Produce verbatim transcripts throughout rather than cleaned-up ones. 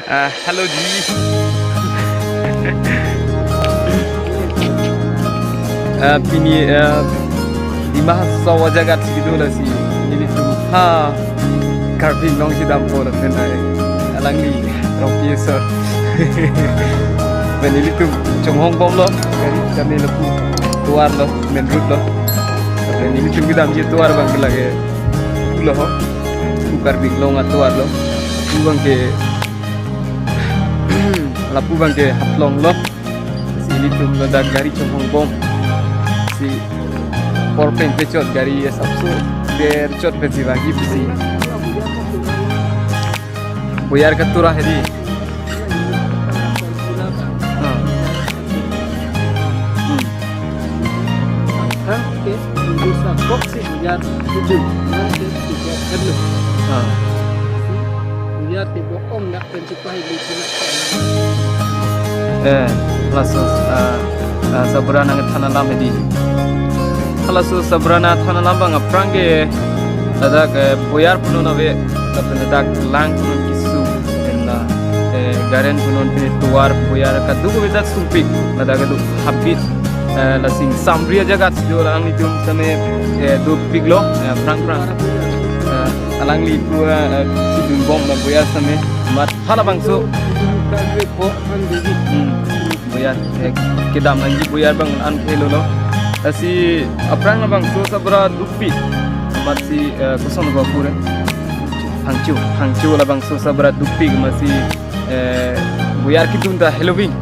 Ah, hello ji. Ah, pini, ah, Dima Hasao ajagat si kedo lasi nelitum ha Karbi Anglong si dampo lapen ai alangli Rongpi asor. Lapen nelitum chonghong bomlo, gari kami lapu tovar lo, main road lo. Lapen nelitum kedamji tovar abang ke lake pu lo ho, pu Karbi Anglong atovar lo. Pu abang ke lapu abang ke Haflong lo. Si nelitum ladak gari chonghong bom. Si porpeng pechot gari asapso der chot pensi vangji pusi. Boyar katura hedi. Ah. Hmm. Aphrang ke bisa kok si boyar itu. Nanti tidak perlu. Ah. Boyar tebok ong dak pensi Eh, laso, ah, ah, sabura nangthan alam hedi. Laso sabura nangthan alam abang aphrang ke ladak, eh, boyar punon ave, lapen ladak lang punon kesung, lapen la, eh, garen punon pine tovar boyar kadokave ladak sungpik, ladak kedo habit, eh, lasi ingsamri ajagat si do alanglitum same, eh, dopiklo, eh, aphrang aphrang. Eh, alangli pu, eh, si dunbom la boyar same mat halabangso. Hmm. Boyar, eh, kedam nangji boyar abang an khelo lo. Lasi aphrang labangso sabura dukpi. Amatsi, eh, koson ko pure. Phangcho, phangcho labangso sabura dukpi amatsi, eh, boyar kedun ta heloving.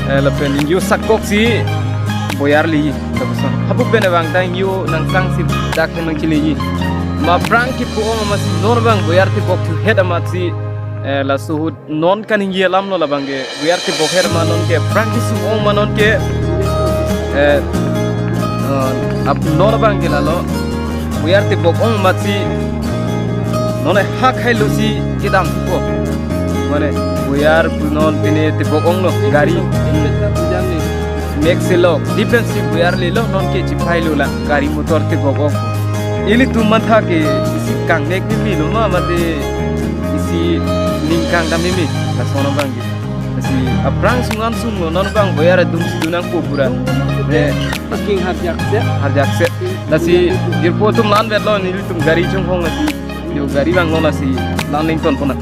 Eh, lapen ingyo sakok si boyar li. Lapuson. Hapu pen abang ta ingyo nangsang si dak nangcheleji. Ma aphrang kepu ong amatsi non abang boyar tebok thuhet amatsi, eh, laso ahut non kaningje alam lo labang ke, boyar tebok her ma non ke, aphrang kesung ong ma non ke, eh, eh, ap non abang ke lalo, boyar tebok ong amatsi, non e hak hai lo si kedam ko. Mane, boyar punon pine tebok ong lo, gari. Mek selok, defensive boyar lelo, non ke chipai lo la, gari motor tebok ong. Ilitum matha ke isi kangnek mimi lo ma mate isi ning kangdam mimi lason abang ke. Lasi aphrang sung an sunglo non abang boyar adung si dunang po pura. Eh, Parking harjakse. Harjakse. Lasi jirpo atum la-an vetlo nelitum gari chonghong lasi. Yo gari vanglo lasi la-an lengton pona.